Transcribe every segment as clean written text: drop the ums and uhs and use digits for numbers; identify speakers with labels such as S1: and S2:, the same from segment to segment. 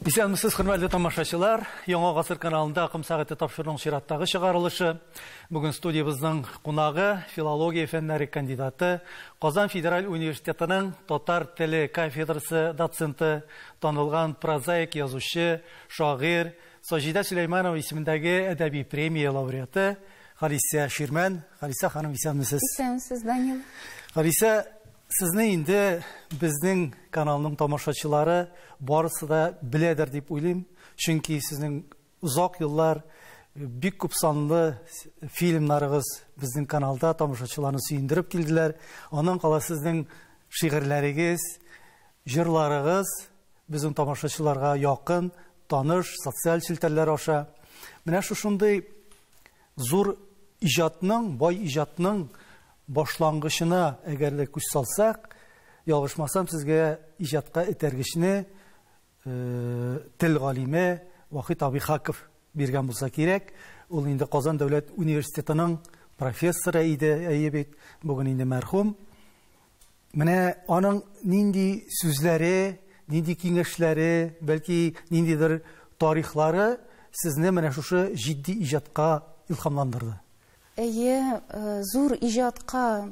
S1: Исәнмесез, хөрмәтле тамашачылар. Яңа гасыр каналында Акым сәгате тапшыруның чираттагы чыгарылышы. Бүген студиябезнең кунагы филология фәннәре кандидаты, Казан федераль университетының татар теле кафедрасы доценты, танылган прозаик, язучы, шагыйрь Саҗидә Сөләйманова исемендәге әдәби премия лауреаты Халисә Ширмән. Халисә ханым, исәнмесез.
S2: Исәнмесез, Данил.
S1: Халисә, сезне инде безнең каналның тамашачылары барысы да беләдер дип уйлыйм. Чөнки сезнең озак еллар бик күп санлы фильмнарыгыз безнең каналда тамашачыларны сөендереп килделәр. Аннан кала сезнең шигырьләрегез, җырларыгыз безнең тамашачыларга якын, таныш, социаль челтәрләр аша. Менә шушындый зур иҗатның, бай иҗатның башлангычына әгәр дә күз салсак, ялгышмасам, сезгә иҗатка этәргечне тел галиме Вахит абый Хаков биргән булса кирәк. Ул инде Казан дәүләт университетының профессоры иде, әйе бит, бүген инде мәрхүм. Менә аның нинди сүзләре, нинди киңәшләре, бәлки ниндидер тарихлары сезне менә шушы җитди иҗатка илһамландырды?
S2: Әйе, зур иҗатка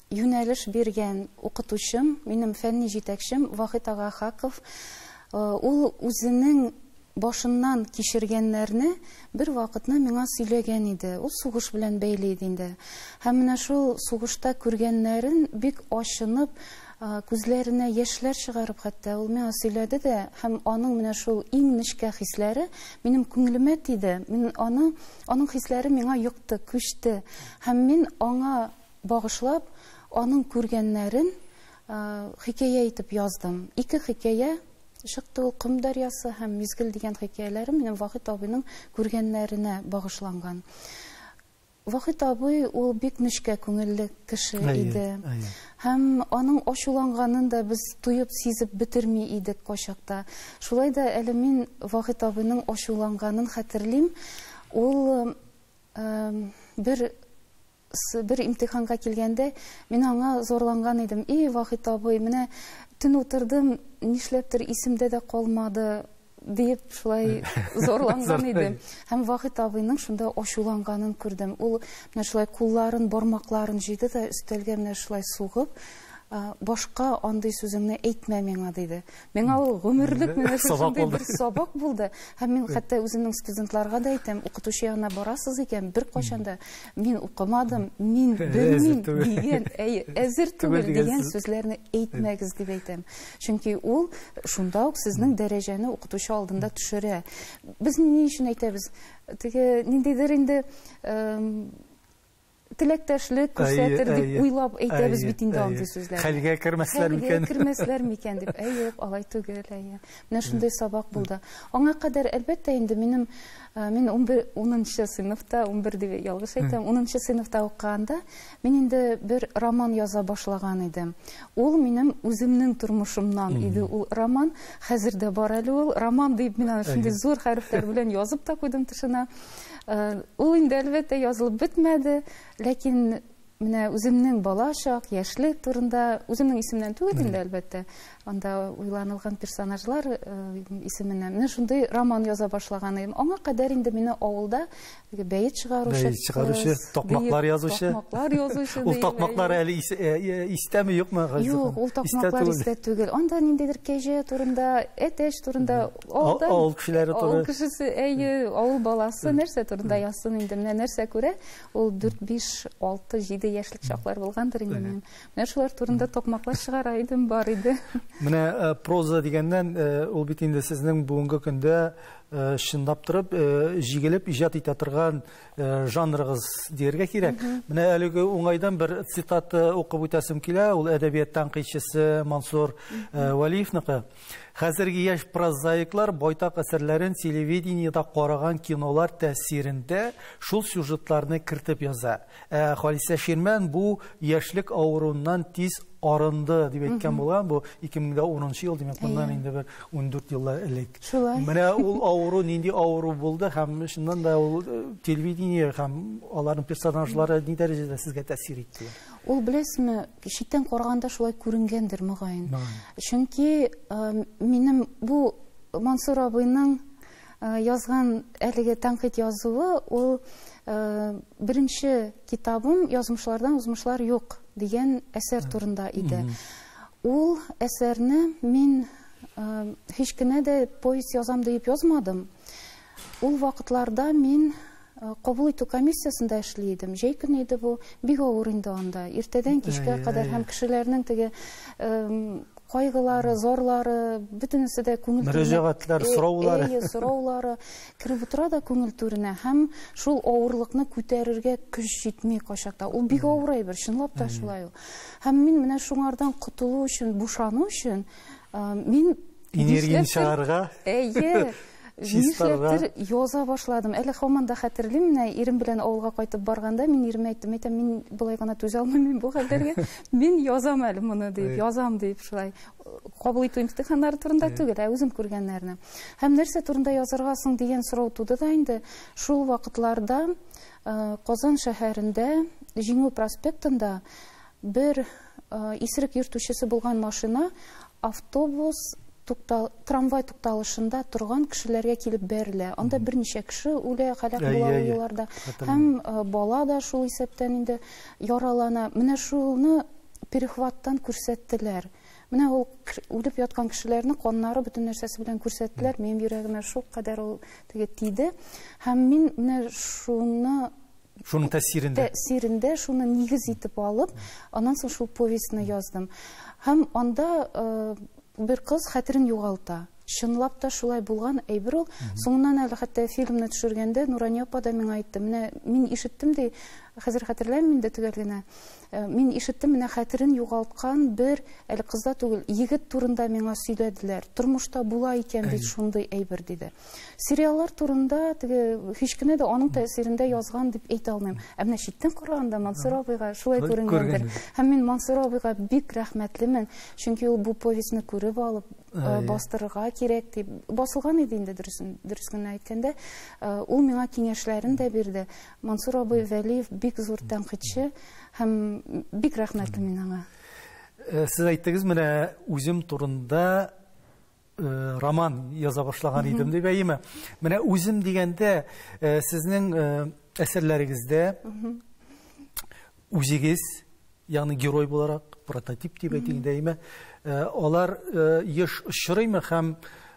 S2: юнәлеш биргән укытучым, минем фәнни җитәкчем Вахит ага Хаков, ул үзенең башыннан кичергәннәрне бер вакытны миңа сөйләгән иде. Ул сугыш белән бәйле иде инде. Һәм менә шул сугышта күргәннәрен бик ачынып, күзләренә яшьләр чыгарып хәтта ул миңа сөйләде дә, һәм аның менә шул иң нечкә хисләре минем күңелемә тиде. Мин аны, аның хисләре миңа йокты, күчте. Һәм мин аңа багышлап, аның күргәннәрен хикәя итеп яздым. Ике хикәя чыкты ул, Ком дәрьясы һәм Мизгел дигән хикәяләрем минем Вахит абыйның күргәннәренә багышланган. Вахит абый ул бик нечкә күңелле кеше иде. Һәм аның ачуланганын да без тоеп, сизеп бетерми идек кайчакта. Шулай да әле мин Вахит абыйның ачуланганын хәтерлим. Ул бер бер имтиханга килгәндә, мин аңа зарланган идем. И, Вахит абый, менә төн утырдым, нишләптер исемдә дә калмады, диеп шулай зарланган идем. Һәм Вахит абыйның шунда ачуланганын күрдем. Ул менә шулай кулларын, бармакларын җыйды да өстәлгә менә шулай сугып, башка андый сүзеңне әйтмә миңа, диде. Миңа ул гомерлек менә шушындый бер сабак булды. Һәм мин хәтта үземнең студентларга да әйтәм, укытучы янына барасыз икән, бер кайчан да мин укымадым, мин белмим дигән, әйе, әзер түгел дигән сүзләрне әйтмәгез дип әйтәм. Чөнки ул шунда ук сезнең дәрәҗәне укытучы алдында төшерә. Без ни өчен әйтәбез? Теге ниндидер инде теләктәшлек күрсәтер дип уйлап әйтәбез бит инде андый сүзләрне.
S1: Хәлгә кермәсләр микән?
S2: Хәлгә кермәсләр микән дип. Әй, юк, алай түгел, әйе. Менә шундый сабак булды. Аңа кадәр, әлбәттә, инде минем, мин 11, 10 сыйныфта, 11 дип ялгыш әйтәм, 10 сыйныфта укыганда, мин инде бер роман яза башлаган идем. Ул минем үземнең тормышымнан иде ул роман. Хәзер дә бар әле ул. Роман дип мин аны шундый зур хәрефләр белән язып та куйдым тышына. Ул инде әлбәттә язылып бетмәде, ләкин менә үземнең бала чак, яшьлек турында, үземнең исемнән түгел инде әлбәттә, анда уйланылган персонажлар исеменнән менә шундый роман яза башлаган идем. Аңа кадәр инде мине авылда бәет чыгаручы,
S1: бәет чыгаручы, такмаклар язучы,
S2: такмаклар язучы.
S1: Ул такмаклар әле истәме, юкмы?
S2: Юк, ул такмаклар истә түгел. Анда ниндидер кәҗә турында, әтәч турында,
S1: авылда авыл кешеләре турында.
S2: Авыл кешесе, әйе, авыл баласы нәрсә турында язсын инде, менә нәрсә күрә, ул 4, 5, 6, 7 яшьлек чаклар булгандыр инде минем. Менә шулар турында такмаклар чыгара идем, бар иде.
S1: Менә проза дигәннән, ул бит инде сезнең бүгенге көндә чынлап торып, җигелеп иҗат итә торган жанрыгыз дияргә кирәк. Менә әлеге уңайдан бер цитата укып үтәсем килә, ул әдәбият тәнкыйтьчесе Мансур Вәлиевныкы. Хәзерге яшь прозаиклар байтак әсәрләрен телевидениедә караган кинолар тәэсирендә шул сюжетларны кертеп яза. Ә Халисә Ширмән бу яшьлек авыруыннан тиз арынды дип әйткән булган. Бу 2010 ел, димәк, моннан инде бер 14 еллар элек.
S2: Шулай.
S1: Менә ул авыру нинди авыру булды һәм чыннан да ул телевидение һәм аларның персонажлары ни дәрәҗәдә сезгә тәэсир итте?
S2: Ул, беләсезме, читтән караганда шулай күренгәндер, мөгаен. Чөнки минем бу Мансур абыйның язган әлеге тәнкыйть язуы, ул беренче китабым «Язмышлардан узмышлар юк» дигән әсәр турында иде. Ул әсәрне мин һич кенә дә повесть язам диеп язмадым. Ул вакытларда мин кабул итү комиссиясендә эшли идем. Җәй көне иде бу, бик авыр инде анда. Иртәдән кичкә кадәр һәм кешеләрнең теге кайгылары, зарлары, бөтенесе дә күңел түренә.
S1: Мөрәҗәгатьләр, сораулары.
S2: Әйе, сораулары кереп утыра да күңел түренә һәм шул авырлыкны күтәрергә көч җитми кайчакта. Ул бик авыр әйбер, чынлап та шулай ул. Һәм мин менә шуңардан котылу өчен, бушану өчен, мин
S1: энергияне чыгарырга.
S2: Әйе. Нишләптер яза башладым. Әле һаман да хәтерлим, менә ирем белән авылга кайтып барганда мин иремә әйттем, әйтәм, мин болай гына түзә алмыйм мин бу хәлләргә. Мин язам әле моны дип, язам дип шулай. Кабул итү имтиханнары турында түгел, ә үзем күргәннәрне. Һәм нәрсә турында язарга соң дигән сорау туды да инде. Шул вакытларда Казан шәһәрендә Җиңү проспектында бер исерек йөртүчесе булган машина автобус трамвай тукталышында торган кешеләргә килеп бәрелә. Анда берничә кеше үлә, һәлак була ул юлларда. Һәм бала да шул исәптән инде яралана. Менә шуны перехваттан күрсәттеләр. Менә ул үлеп яткан кешеләрне каннары бөтен нәрсәсе белән күрсәттеләр. Минем йөрәгемә шул кадәр ул теге тиде. Һәм мин менә шуны
S1: Шуның тәэсирендә.
S2: Тәэсирендә шуны нигез итеп алып, аннан соң шул повестьны яздым. Һәм анда бер кыз хәтерен югалта. Чынлап та шулай булган әйбер ул. Соңыннан әле хәтта фильмны төшергәндә Нурания апа да миңа әйтте. Менә мин ишеттем ди, хәзер хәтерләмим инде төгәл генә. Мин ишеттем, менә хәтерен югалткан бер, әле кыз да түгел, егет турында миңа сөйләделәр. Тормышта була икән бит шундый әйбер диде. Сериаллар турында теге һич кенә дә аның тәэсирендә язган дип әйтә алмыйм. Ә менә читтән караганда Мансур абыйга шулай күренгәндер. Һәм мин Мансур абыйга бик рәхмәтлемен, чөнки ул бу повестьны күреп алып, бастырырга кирәк дип басылган иде инде, дөресен дөрес генә әйткәндә, ул миңа киңәшләрен дә бирде. Мансур абый Вәлиев бик зур тәнкыйтьче һәм бик рәхмәтле мин аңа.
S1: Сез әйттегез, менә үзем турында роман яза башлаган идем дип, әйеме? Менә үзем дигәндә, сезнең әсәрләрегездә үзегез, ягъни герой буларак, прототип дип әйтик инде, әйеме? Алар еш очрыймы һәм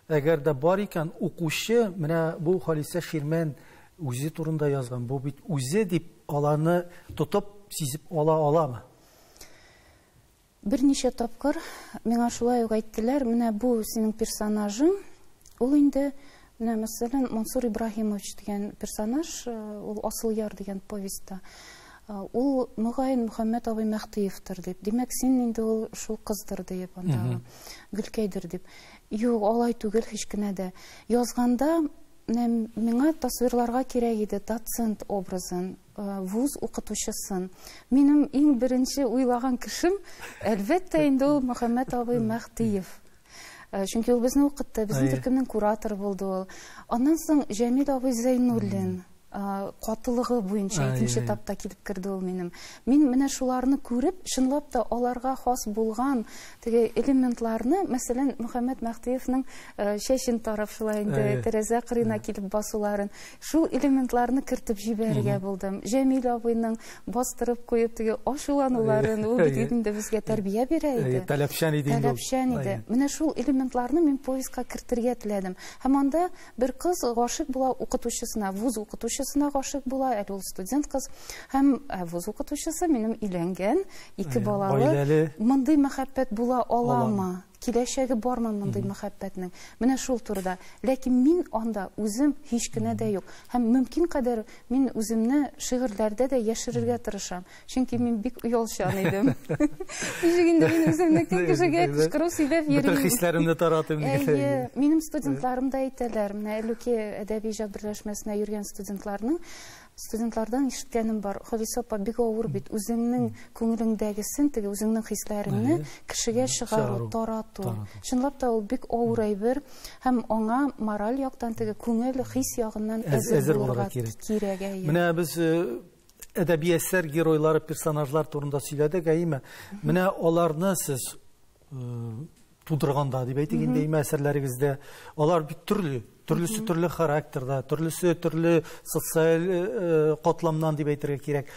S1: әгәр дә бар икән, укучы менә бу Халисә Ширмән үзе турында язган, бу бит үзе дип аларны тотып, сизеп ала аламы?
S2: Берничә тапкыр миңа шулай ук әйттеләр, менә бу синең персонажың, ул инде, менә мәсәлән, Мансур Ибраһимович дигән персонаж, ул Асылъяр дигән повестьта, ул мөгаен Мөхәммәт абый Мәһдиевтер дип. Димәк, син инде ул шул кыздыр диеп андагы, Гөлкәйдер дип. Юк, алай түгел һич кенә дә. Язганда менә миңа тасвирларга кирәк иде доцент образын, вуз укытучысын. Минем иң беренче уйлаган кешем, әлбәттә, инде ул Мөхәммәт абый Мәһдиев. Чөнки ул безне укытты, безнең төркемнең кураторы булды ул. Аннан соң Җәмил абый Зәйнуллин, катылыгы буенча икенче этапта килеп керде ул минем. Мин менә шуларны күреп, чынлап та аларга хас булган теге элементларны, мәсәлән, Мөхәммәт Мәһдиевнең чәчен тарап шулай инде тәрәзә кырыена килеп басуларын, шул элементларны кертеп җибәрергә булдым. Җәмил абыйның бастырып куеп теге ачулануларын, ул бит инде безгә тәрбия бирә иде.
S1: Таләпчән иде инде ул.
S2: Таләпчән иде. Менә шул элементларны мин повестька кертергә теләдем. Һәм анда бер кыз гашыйк була укытучысына, вуз укытучысына гашыйк була, әле ул студент кыз. Һәм вуз укытучысы минем өйләнгән, ике балалы. Мондый мәхәббәт була аламы? Киләчәге бармы мондый мәхәббәтнең? Менә шул турыда. Ләкин мин анда үзем һич кенә дә юк. Һәм мөмкин кадәр мин үземне шигырьләрдә дә яшерергә тырышам. Чөнки мин бик оялчан идем. Ничек инде мин үземне кешегә кычкырып сөйләп йөрим.
S1: Бөтен хисләремне таратыйм дигән.
S2: Әйе, минем студентларым да әйтәләр. Менә Әлүке әдәби иҗат берләшмәсенә йөргән студентлардан ишеткәнем бар. Халисә апа, бик авыр бит үзеңнең күңелеңдәгесен, теге үзеңнең хисләреңне кешегә чыгару, тарату. Чынлап та ул бик авыр әйбер һәм аңа мораль яктан, теге күңел, хис ягыннан әзер булырга кирәк.
S1: Менә без әдәби әсәр геройлары, персонажлар турында сөйләдек, әйеме? Менә аларны сез тудырганда дип әйтик инде, әйме, әсәрләрегездә алар бит төрле, төрлесе төрле характерда, төрлесе төрле социаль катламнан дип әйтергә кирәк.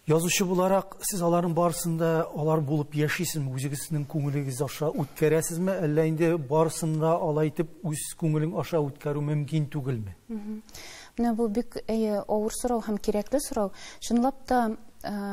S1: Язучы буларак, сез аларның барысын да алар булып яшисезме, үзегезнең күңелегез аша үткәрәсезме, әллә инде барысын да алай итеп үз күңелең аша үткәрү мөмкин түгелме?
S2: Менә бу бик авыр сорау һәм кирәкле сорау. Чынлап та,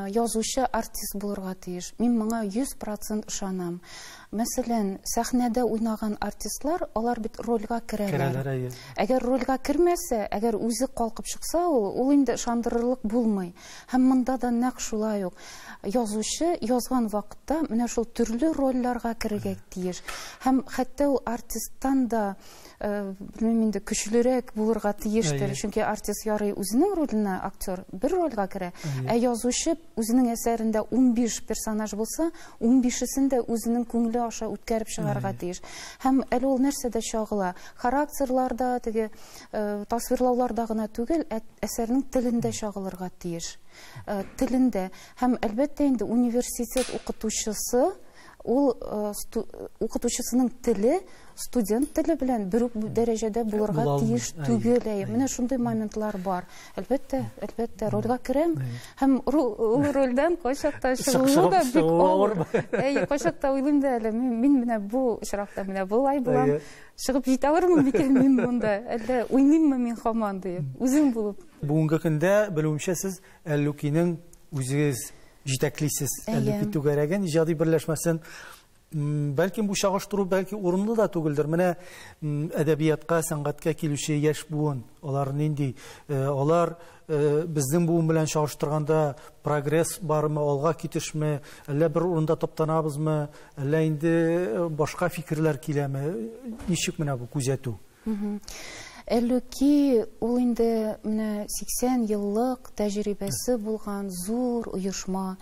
S2: язучы артист булырга тиеш. Мин моңа 100% ышанам. Мәсәлән, сәхнәдә уйнаган артистлар, алар бит рольгә керәләр.
S1: Керәләр, әйе.
S2: Әгәр рольгә кермәсә, әгәр үзе калкып чыкса, ул инде ышандырырлык булмый. Һәм монда да нәкъ шулай ук. Язучы язган вакытта менә шул төрле рольләргә керергә тиеш. Һәм хәтта ул артисттан да, белмим инде, көчлерәк булырга тиештер. Чөнки артист ярый үзенең роленә, актер бер рольгә керә, ә язучы үзенең әсәрендә 15 персонаж булса, 15-сен дә үзенең күңеле аша үткәреп чыгарга тиеш. Һәм әле ул нәрсәдә чагыла? Характерларда, теге тасвирлауларда гына түгел, ә әсәрнең телендә чагылырга тиеш. Телендә. Һәм әлбәттә инде университет укытучысы, ул укытучысының теле студент теле белән бер үк дәрәҗәдә булырга тиеш түгел. Менә шундый моментлар бар. Әлбәттә, әлбәттә, рольгә керәм һәм ул рольдән кайчакта чыгу да бик авыр. Әйе, кайчакта уйлыйм да әле, мин менә бу очракта менә болай булам. Чыгып җитә алырмын микән мин монда? Әллә уйныйммы мин һаман дип, үзем булып.
S1: Бүгенге көндә, белүемчә, сез Әллүкинең үзегез җитәклисез. Әллүки түгәрәген, иҗади берләшмәсен. Бәлки бу чагыштыру бәлки урынлы да түгелдер. Менә әдәбиятка, сәнгатькә килүче яшь буын, алар нинди? Алар безнең буын белән чагыштырганда прогресс бармы, алга китешме, әллә бер урында таптанабызмы, әллә инде башка фикерләр киләме? Ничек менә бу күзәтү?
S2: Әллүки ул инде менә 80 еллык тәҗрибәсе булган зур оешма.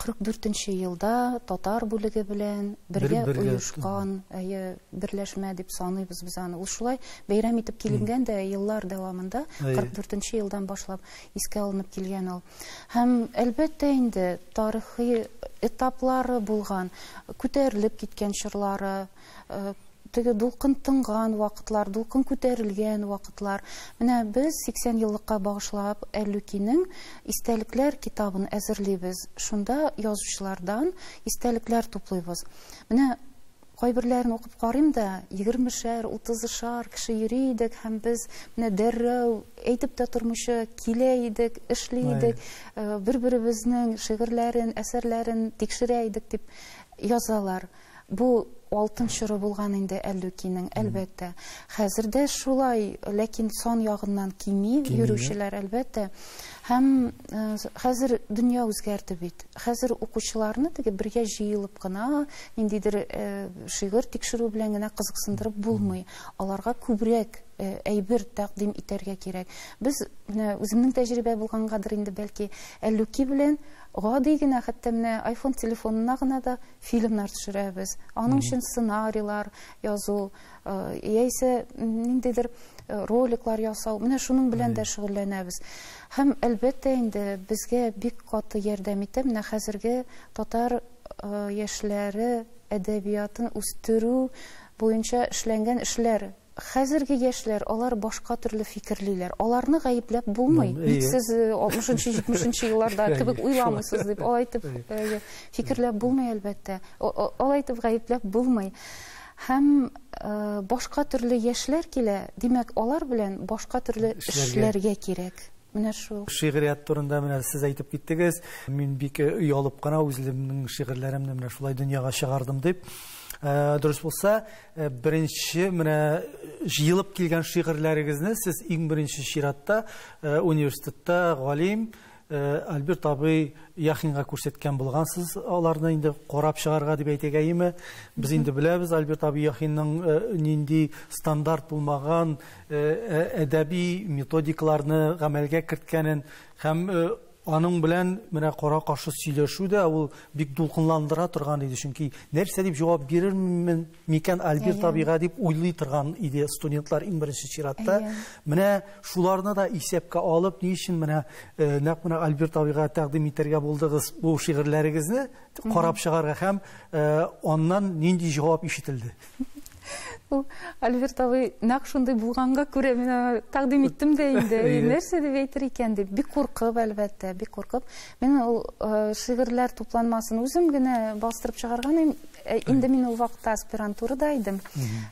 S2: 44 елда татар бүлеге белән бергә оешкан, әйе, берләшмә дип саныйбыз без аны. Ул шулай бәйрәм итеп киленгән дә еллар дәвамында, 44 елдан башлап искә алынып килгән ул. Һәм әлбәттә инде тарихи этаплары булган, күтәрелеп киткән чорлары, теге дулкын тынган вакытлар, дулкын күтәрелгән вакытлар. Менә без 80 еллыкка багышлап Әллүкинең истәлекләр китабын әзерлибез. Шунда язучылардан истәлекләр туплыйбыз. Менә кайберләрен укып карыйм да, егермешәр, утызышар кеше йөри идек һәм без менә дәррәү әйтеп тә тормыйча килә идек, эшли идек, бер-беребезнең шигырьләрен, әсәрләрен тикшерә идек дип язалар. Бу алтын чоры булган инде Әллүкинең, әлбәттә. Хәзер дә шулай, ләкин сан ягыннан кими йөрүчеләр, әлбәттә. Һәм хәзер дөнья үзгәрде бит. Хәзер укучыларны теге бергә җыелып кына, ниндидер шигырь тикшерү белән генә кызыксындырып булмый. Аларга күбрәк әйбер тәкъдим итәргә кирәк. Без менә үземнең тәҗрибә булгангадыр инде бәлки Әллүки белән гади генә, хәтта менә iPhone телефонына гына да фильмнар төшерәбез. Аның өчен сценарийлар язу, яисә ниндидер роликлар ясау. Менә шуның белән дә шөгыльләнәбез. Һәм әлбәттә инде безгә бик каты ярдәм итә менә хәзерге татар яшьләре әдәбиятын үстерү буенча эшләнгән эшләр. Хәзерге яшьләр, алар башка төрле фикерлиләр. Аларны гаепләп булмый. Бик сез алтмышынчы, җитмешенче елларда кебек уйламыйсыз дип, алай итеп фикерләп булмый әлбәттә. Алай итеп гаепләп булмый. Һәм башка төрле яшьләр килә, димәк, алар белән башка төрле эшләргә кирәк. Менә шул.
S1: Шигърият турында менә сез әйтеп киттегез. Мин бик оялып кына үземнең шигырьләремне менә шулай дөньяга чыгардым дип. Дөрес булса, беренче менә җыелып килгән шигырьләрегезне сез иң беренче чиратта университетта галим Альберт абый Яхинга күрсәткән булгансыз, аларны инде карап чыгарга дип әйтәгәйме? Без инде беләбез Альберт абый Яхинның нинди стандарт булмаган әдәби методикаларны гамәлгә керткәнен һәм Аның белән менә кара-каршы сөйләшү дә ул бик дулкынландыра торган иде, чөнки нәрсә дип җавап бирермен микән Альберт абыйга дип уйлый торган иде студентлар иң беренче чиратта. Менә шуларны да исәпкә алып, ни өчен менә нәкъ менә Альберт абыйга тәкъдим итәргә булдыгыз бу шигырьләрегезне карап чыгарга һәм аннан нинди җавап ишетелде?
S2: Ул Альберт абый нәкъ шундый булганга күрә мин аңа тәкъдим иттем дә инде. Нәрсә дип әйтер икән дип, бик куркып, әлбәттә, бик куркып. Мин ул шигырьләр тупланмасын үзем генә бастырып чыгарган идем. Инде мин ул вакытта аспирантурада идем.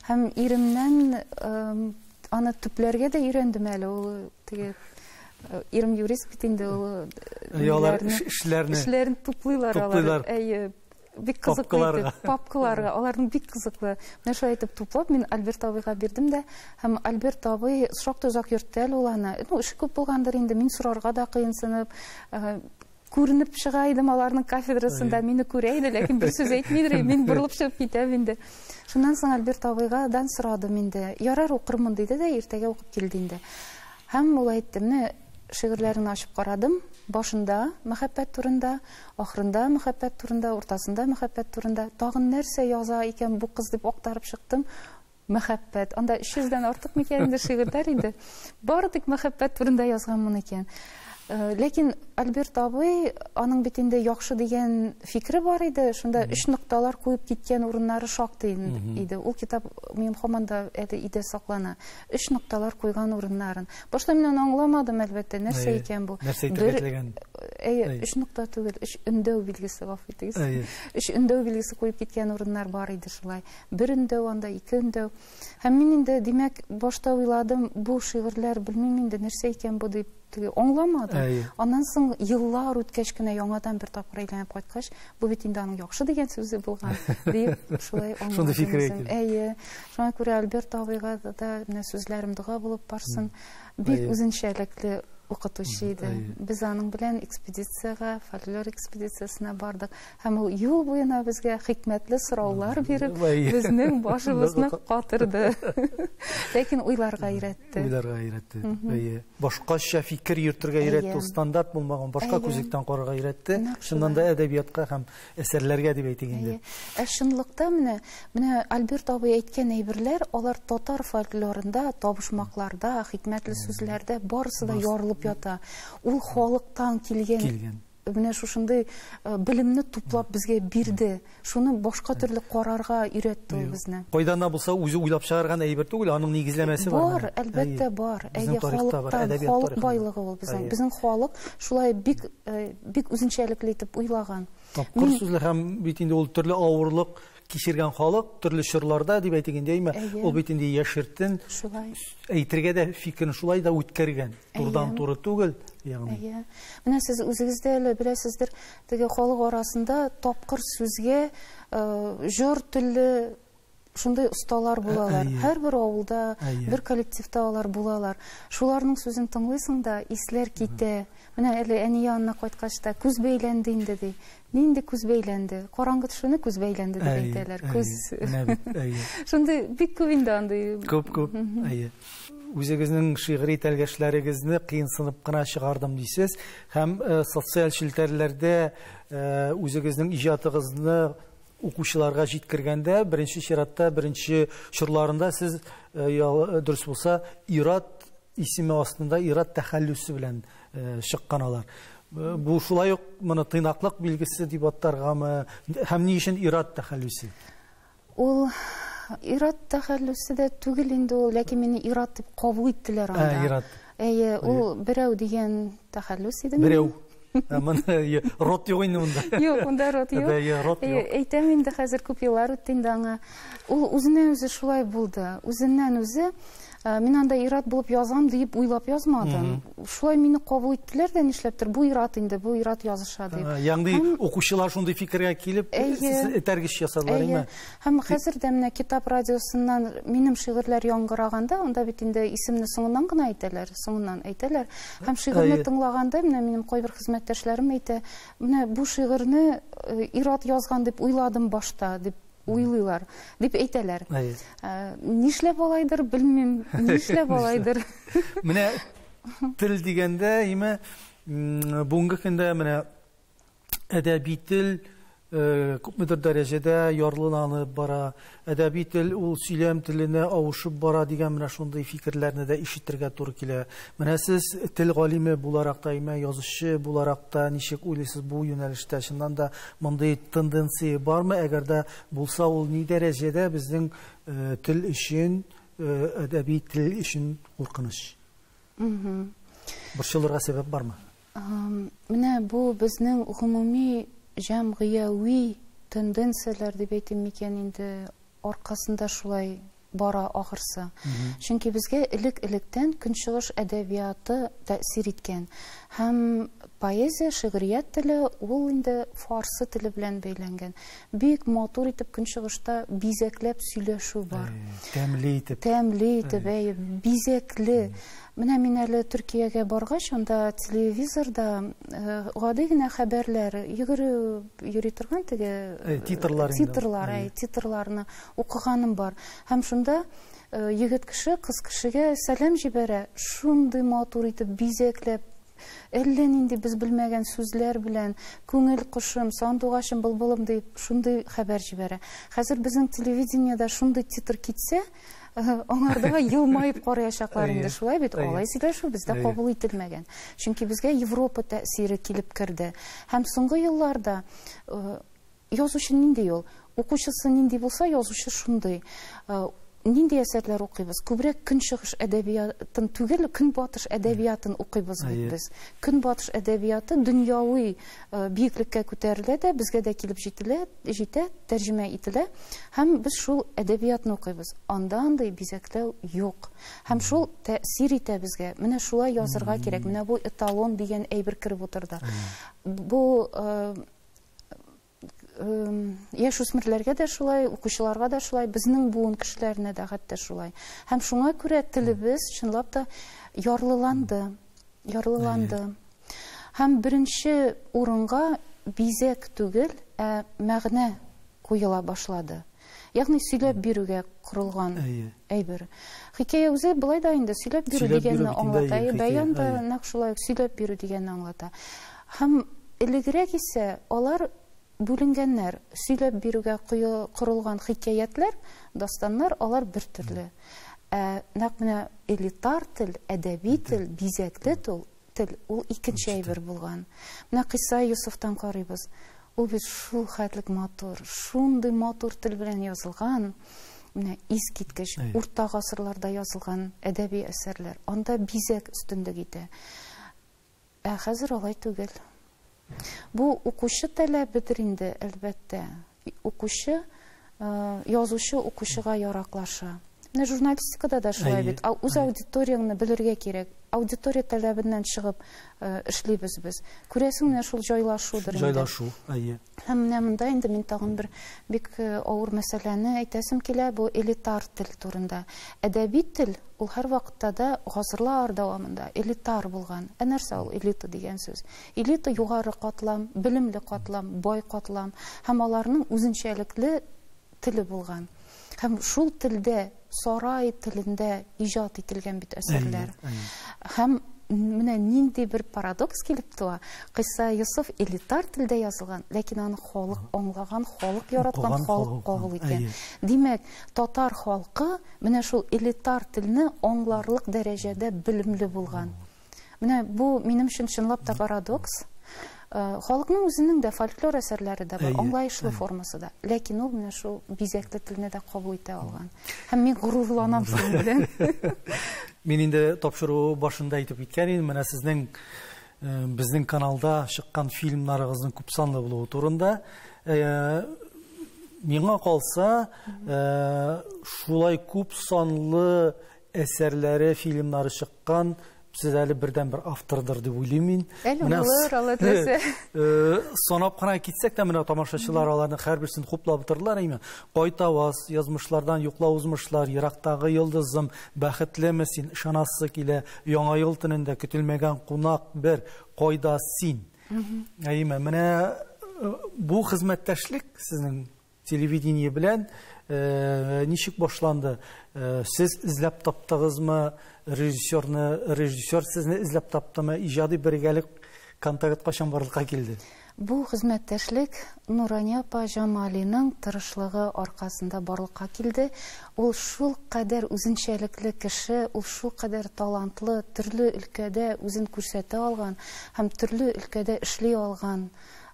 S2: Һәм иремнән аны төпләргә дә өйрәндем әле. Ул теге ирем юрист бит инде, ул
S1: алар эшләрне
S2: туплыйлар алар. Әйе. Бик кызыклы итеп, папкаларга, аларның бик кызыклы. Менә шулай итеп туплап, мин Альберт абыйга бирдем дә, һәм Альберт абый шактый озак йөртте әле ул аны. Ну, эше күп булгандыр инде, мин сорарга да кыенсынып, күренеп чыга идем аларның кафедрасында, мине күрә иде, ләкин бер сүз әйтмидер, мин борылып чыгып китәм инде. Шуннан соң Альберт абыйга дан сорадым инде. Ярар, укырмын диде дә, иртәгә укып килде инде. Һәм ул әйтте, менә шигырьләрен ачып карадым, башында мәхәббәт турында, ахырында мәхәббәт турында, уртасында мәхәббәт турында. Тагын нәрсә яза икән бу кыз дип актарып чыктым. Мәхәббәт. Анда 300дән артык микән инде шигырьләр инде. Бары тик мәхәббәт турында язганмын икән. Ләкин Альберт абый, аның бит инде яхшы дигән фикере бар иде. Шунда 3 нокталар куеп киткән урыннары шактый иде. Ул китап минем һаман да әле өйдә саклана. 3 нокталар куйган урыннарын. Башта мин аны аңламадым, әлбәттә, нәрсә икән бу.
S1: Нәрсә әйтергә теләгән?
S2: Әйе, 3 нокта түгел, 3 өндәү билгесе, гафу итегез. 3 өндәү билгесе куеп киткән урыннар бар иде шулай. Бер өндәү анда, 2 өндәү. Һәм мин инде, димәк, башта уйладым, бу шигырьләр белмим инде нәрсә икән бу дип аңламадым. Аннан соң еллар үткәч кенә яңадан бер тапкыр әйләнеп кайткач, бу бит инде аның яхшы дигән сүзе булган дип шулай аңладым.
S1: Шундый фикер әйтте.
S2: Әйе. Шуңа күрә Альберт абыйга да менә сүзләрем дога булып барсын. Бик үзенчәлекле укытучы иде. Без аның белән экспедициягә, фольклор экспедициясенә бардык. Һәм ул юл буена безгә хикмәтле сораулар биреп, безнең башыбызны катырды. Ләкин уйларга өйрәтте.
S1: Уйларга өйрәтте. Әйе. Башкача фикер йөртергә өйрәтте, ул стандарт булмаган, башка күзлектән карарга өйрәтте. Чыннан да әдәбиятка һәм әсәрләргә дип әйтик инде.
S2: Ә чынлыкта менә Альберт абый әйткән әйберләр, алар татар фольклорында, табышмакларда, хикмәтле сүзләрдә барысы да ярылып ята. Ул халыктан килгән. Менә шушындый белемне туплап безгә бирде. Шуны башка төрле карарга өйрәтте ул безне.
S1: Кайдан да булса үзе уйлап чыгарган әйбер түгел, аның нигезләмәсе бар.
S2: Бар, әлбәттә бар. Әйе, халыктан, халык байлыгы ул безнең. Безнең халык шулай бик бик үзенчәлекле итеп уйлаган.
S1: Тапкыр сүзле һәм бит инде ул төрле авырлык кичергән халык, төрле чорларда дип әйтик инде, әйме? Ул бит инде яшертен әйтергә дә фикерен шулай да үткәргән. Турыдан-туры түгел, ягъни.
S2: Менә сез үзегез дә әле беләсездер, теге халык арасында тапкыр сүзгә җор телле шундый осталар булалар. Һәрбер авылда, бер коллективта алар булалар. Шуларның сүзен тыңлыйсың да, исләр китә. Менә әле әни янына кайткач та күз бәйләнде инде ди. Нинди күз бәйләнде? Караңгы төшүне күз бәйләнде дип әйтәләр. Күз. Шундый бик күп инде андый.
S1: Күп-күп. Әйе. Үзегезнең шигъри тәлгәшләрегезне кыенсынып кына чыгардым дисез һәм социаль челтәрләрдә үзегезнең иҗатыгызны укучыларга җиткергәндә, беренче чиратта, беренче чорларында сез, дөрес булса, Ират исеме астында Ират тәхәллүсе белән чыккан алар. Бу шулай ук моны тыйнаклык билгесе дип атаргамы? Һәм ни өчен Ират тәхәллүсе?
S2: Ул Ират тәхәллүсе дә түгел инде ул, ләкин мине Ират дип кабул иттеләр анда.
S1: Ират.
S2: Әйе, ул берәү дигән тәхәллүс иде.
S1: Берәү. Моны рот юк инде монда.
S2: Юк, монда рот юк.
S1: Рот юк.
S2: Әйтәм инде, хәзер күп еллар үтте инде аңа. Ул үзеннән үзе шулай булды. Үзеннән үзе мин анда Ират булып язам дип уйлап язмадым. Шулай мине кабул иттеләр дә, нишләптер, бу Ират инде, бу Ират языша дип.
S1: Ягъни укучылар шундый фикергә килеп, этәргеч ясадылар, әйме?
S2: Һәм хәзер дә менә Китап радиосыннан минем шигырьләр яңгыраганда, анда бит инде исемне соңыннан гына әйтәләр, соңыннан әйтәләр. Һәм шигырьне тыңлаганда менә минем кайбер хезмәттәшләрем әйтә, менә бу шигырьне Ират язган дип уйладым башта, дип уйлыйлар, дип әйтәләр. Нишләп алайдыр, белмим, нишләп алайдыр.
S1: Менә тел дигәндә, име, Бүгенге көндә менә әдәби тел күпмедер дәрәҗәдә ярлыланып бара. Әдәби тел ул сөйләм теленә авышып бара дигән менә шундый фикерләрне дә ишетергә туры килә. Менә сез тел галиме буларак та, имә язучы буларак та ничек уйлыйсыз бу юнәлештә? Чыннан да мондый тенденция бармы? Әгәр дә булса, ул ни дәрәҗәдә безнең тел өчен, әдәби тел өчен куркыныч? Борчылырга сәбәп бармы?
S2: Менә бу безнең гомуми җәмгыяви тенденцияләр дип әйтим микән инде, аркасында шулай бара ахырсы. Чөнки безгә элек-электән көнчыгыш әдәбияты тәэсир иткән. Һәм поэзия, шигърият теле ул инде фарсы теле белән бәйләнгән. Бик матур итеп көнчыгышта бизәкләп сөйләшү бар.
S1: Тәмле итеп.
S2: Тәмле итеп, әйе, бизәкле. Менә мин әле Төркиягә баргач, анда телевизорда гади генә хәбәрләр йөгереп йөри торган теге
S1: титрлар инде.
S2: Титрлар, әй, титрларны укыганым бар. Һәм шунда егет кеше кыз кешегә сәлам җибәрә, шундый матур итеп бизәкләп, әллә нинди без белмәгән сүзләр белән күңел кошым, сандугачым, былбылым дип шундый хәбәр җибәрә. Хәзер безнең телевидениедә шундый титр китсә, аңарда елмаеп караячаклар инде, шулай бит? Алай сөйләшү бездә кабул ителмәгән. Чөнки безгә Европа тәэсире килеп керде. Һәм соңгы елларда язучы нинди ул? Укучысы нинди булса, язучы шундый. Нинди әсәрләр укыйбыз? Күбрәк көнчыгыш әдәбиятын түгел, көнбатыш әдәбиятын укыйбыз бит без. Көнбатыш әдәбияты дөньяви биеклеккә күтәрелә дә, безгә дә килеп җитә, тәрҗемә ителә. Һәм без шул әдәбиятны укыйбыз. Анда андый бизәкләү юк. Һәм шул тәэсир итә безгә. Менә шулай язырга кирәк. Менә бу эталон дигән әйбер кереп утырды. Бу яшүсмерләргә дә шулай, укучыларга да шулай, безнең буын кешеләренә дә хәтта шулай. Һәм шуңа күрә телебез чынлап та ярлыланды, ярлыланды. Һәм беренче урынга бизәк түгел, ә мәгънә куела башлады. Ягъни сөйләп бирүгә корылган әйбер. Хикәя үзе былай да инде сөйләп бирү дигәнне аңлата, бәян да нәкъ шулай ук сөйләп бирү дигәнне аңлата. Һәм элегрәк исә алар бүленгәннәр, сөйләп бирүгә корылган хикәятләр, дастаннар, алар бер төрле. Ә нәкъ менә элитар тел, әдәби тел, бизәкле тел, ул икенче әйбер булган. Менә Кыйса Йосыфтан карыйбыз. Ул бит шул хәтлек матур, шундый матур тел белән язылган, менә искиткеч, урта гасырларда язылган әдәби әсәрләр. Анда бизәк өстенлек итә. Ә хәзер алай түгел. Бу укучы таләбедер инде, әлбәттә. Укучы, язучы укучыга яраклаша. Менә журналистикада да шулай бит. Үз аудиторияңне белергә кирәк. Аудитория таләбеннән чыгып эшлибез без. Күрәсең, менә шул җайлашудыр инде.
S1: Җайлашу, әйе.
S2: Һәм менә монда инде мин тагын бер бик авыр мәсьәләне әйтәсем килә, бу элитар тел турында. Әдәби тел ул һәр вакытта да гасырлар дәвамында элитар булган. Ә нәрсә ул элита дигән сүз? Элита югары катлам, белемле катлам, бай катлам һәм аларның үзенчәлекле теле булган. Һәм шул телдә, сарай телендә иҗат ителгән бит әсәрләр. Һәм менә нинди бер парадокс килеп туа. Кыйса Йосыф элитар телдә язылган, ләкин аны халык аңлаган, халык яраткан, халык кабул иткән. Димәк, татар халкы менә шул элитар телне аңларлык дәрәҗәдә белемле булган. Менә бу минем өчен чынлап та парадокс. Халыкның үзенең дә фольклор әсәрләре дә бар, аңлаешлы формасы да. Ләкин ул менә шул бизәкле телне дә кабул итә алган. Һәм мин горурланам шуның белән.
S1: Мин инде тапшыру башында әйтеп киткән идем, менә сезнең безнең каналда чыккан фильмнарыгызның күп санлы булуы турында. Миңа калса, шулай күп санлы әсәрләре, фильмнары чыккан сез әле бердән бер автордыр дип уйлыйм мин.
S2: Әле булыр, Алла теләсә.
S1: Санап кына китсәк тә, менә тамашачылар аларның һәрберсен хуплап утырдылар, әйме? Кайтаваз, язмышлардан йоклау узмышлар, ерактагы йолдызым, бәхетлеме син, ышанасы килә, яңа ел төнендә көтелмәгән кунак бер, кайда син? Әйме, менә бу хезмәттәшлек сезнең телевидение белән ничек башланды? Сез эзләп таптыгызмы режиссерны, режиссер сезне эзләп таптымы? Иҗади бергәлек контакт кайчан барлыкка килде?
S2: Бу хезмәттәшлек Нурания апа Җамалиның тырышлыгы аркасында барлыкка килде. Ул шул кадәр үзенчәлекле кеше, ул шул кадәр талантлы, төрле өлкәдә үзен күрсәтә алган һәм төрле өлкәдә эшли алган